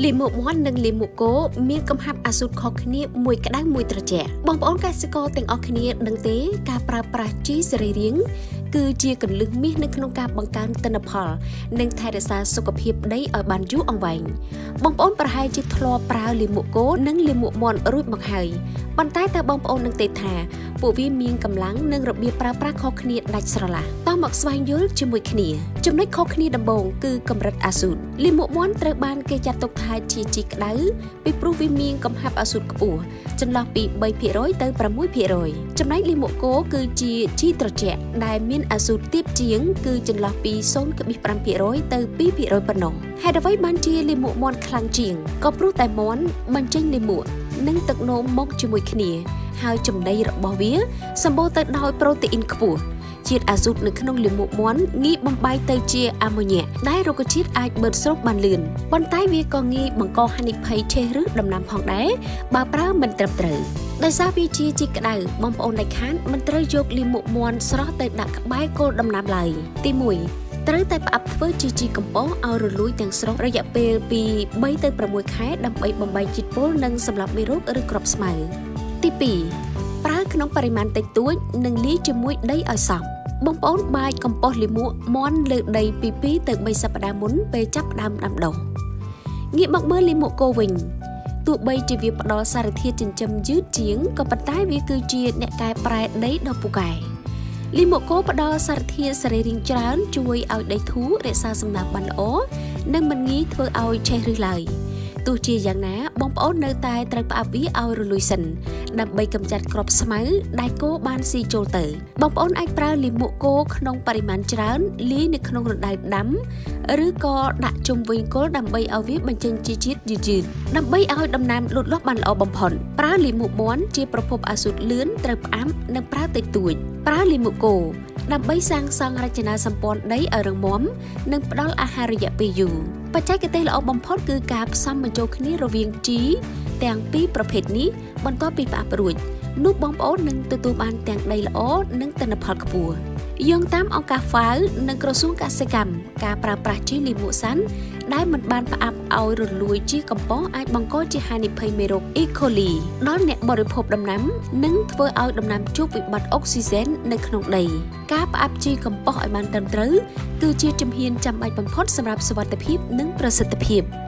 លាមកមាន់និងលាមកគោមានកំហាប់អាស៊ូតខុសគ្នាមួយក្តៅមួយត្រជាក់បងប្អូនកសិករទាំងអស់គ្នាដឹងទេការប្រើប្រាស់ជីសរីរាង្គគឺជាគន្លឹះមាសនៅក្នុងការបង្កើនទិន្នផលនិងថែរក្សាសុខភាពដីឲ្យបានយូរអង្វែងបងប្អូនប្រហែលជាធ្លាប់ប្រើលាមកគោនិងលាមកមាន់រួចមកហើយប៉ុន្តែតើបងប្អូននឹងទេថាពួកវាមានកម្លាំងនិងរបៀបប្រើប្រាស់ខុសគ្នាដាច់ស្រឡះតោះមកស្វែងយល់ជាមួយគ្នាចំណុចខុសគ្នាដំបូងគឺកម្រិតអាស៊ូតលាមកមាន់ត្រូវបានគេចាត់ទុកថាជាជីក្តៅពីព្រោះវាមានកំហាប់អាស៊ូតខ្ពស់ចន្លោះពី 3% ទៅ 6% ចំណែកលាមកគោគឺជាជីត្រជាក់ដែលមានអាស៊ូតទាបជាងគឺចន្លោះពី 0.5% ទៅ 2% ប៉ុណ្ណោះហេតុអ្វីបានជាលាមកមាន់ខ្លាំងជាងក៏ព្រោះតែមាន់បញ្ចេញលាមកនិងទឹកនោមមកជាមួយគ្នាហើយចំណីរបស់វាសម្បូរទៅដោយប្រូតេអ៊ីនខ្ពស់ជាតិអាស៊ូតនៅក្នុងលាមកមាន់ងាយបំបែកទៅជាអាម៉ូញ៉ាដែលរុក្ខជាតិអាចបឺតស្រូបបានលឿនប៉ុន្តែវាក៏ងាយបង្កហានិភ័យឆេះឬដំណាំផងដែរបើប្រើមិនត្រឹមត្រូវដោយសារវាជាជីក្តៅបងប្អូនដាច់ខាតមិនត្រូវយកលាមកមាន់ស្រស់ទៅដាក់ក្បែរគល់ដំណាំឡើយទី1ត្រូវតែផ្អាប់ធ្វើជាជីកំប៉ុស្តឲ្យរលួយទាំងស្រុងរយៈពេលពី3ទៅ6ខែដើម្បីបំបែកជាតិពុលនិងសម្លាប់មេរោគឬគ្រាប់ស្មៅទី2ប្រើក្នុងបរិមាណតិចតួចនិងលាយជាមួយដីឲ្យសព្វបងប្អូនបាចកំប៉ុស្តលាមកមាន់លើដីពី2ទៅ3សប្តាហ៍មុនពេលចាប់ផ្ដើមដាំដុះងាកមកមើលលាមកគោវិញទោះបីជាវាផ្ដល់សារធាតុចិញ្ចឹមយឺតជាងក៏ប៉ុន្តែវាគឺជាអ្នកកែប្រែដីដ៏ពូកែលាមកគោផ្ដល់សារធាតុសរីរាង្គច្រើនជួយឲ្យដីធូររក្សាសំណើមបានល្អនិងមិនងាយធ្វើឲ្យឆេះឬឡើយទោះជាយ៉ាងណាបងប្អូននៅតែត្រូវផ្អាប់វាឲ្យរលួយសិនដើម្បីកម្ចាត់គ្រាប់ស្មៅដែលគោបានស៊ីចូលទៅបងប្អូនអាចប្រើលាមកគោក្នុងបរិមាណច្រើនលាយនៅក្នុងរណ្ដៅដាំឬក៏ដាក់ជុំវិញគល់ដើម្បីឲ្យវាបញ្ចេញជីជាតិយឺតៗដើម្បីឲ្យដំណាំលូតលាស់បានល្អបំផុតប្រើលាមកមាន់ជាប្រភពអាស៊ូតលឿនត្រូវផ្អាប់និងប្រើតិចតួចប្រើលាមកគោដើម្បីសាងសង់រចនាសម្ព័ន្ធដីឲ្យរឹងមាំនិងផ្ដល់អាហាររយៈពេលយូរបច្ចេកទេសល្អបំផុតគឺការផ្សំបញ្ចូលគ្នារវាងជីទាំងពីរប្រភេទនេះបន្ទាប់ពីផ្អាប់រួចនោះបងប្អូននឹងទទួលបានទាំងដីល្អនិងទិន្នផលខ្ពស់យោងតាមអង្គការ FAO និងក្រសួងកសិកម្មការប្រើប្រាស់ជីលាមកសាន់ដែលមិនបានផ្អាប់ឲ្យរលួយជាកំប៉ុស្តអាចបង្កជាហានិភ័យមេរោគ E. coli ដល់អ្នកបរិភោគដំណាំនិងធ្វើឲ្យដំណាំជួបវិបត្តិអុកស៊ីសែននៅក្នុងដីការផ្អាប់ជីកំប៉ុស្តឲ្យបានត្រឹមត្រូវគឺជាជំហានចាំបាច់បំផុតសម្រាប់សុវត្ថិភាពនិងប្រសិទ្ធភាព។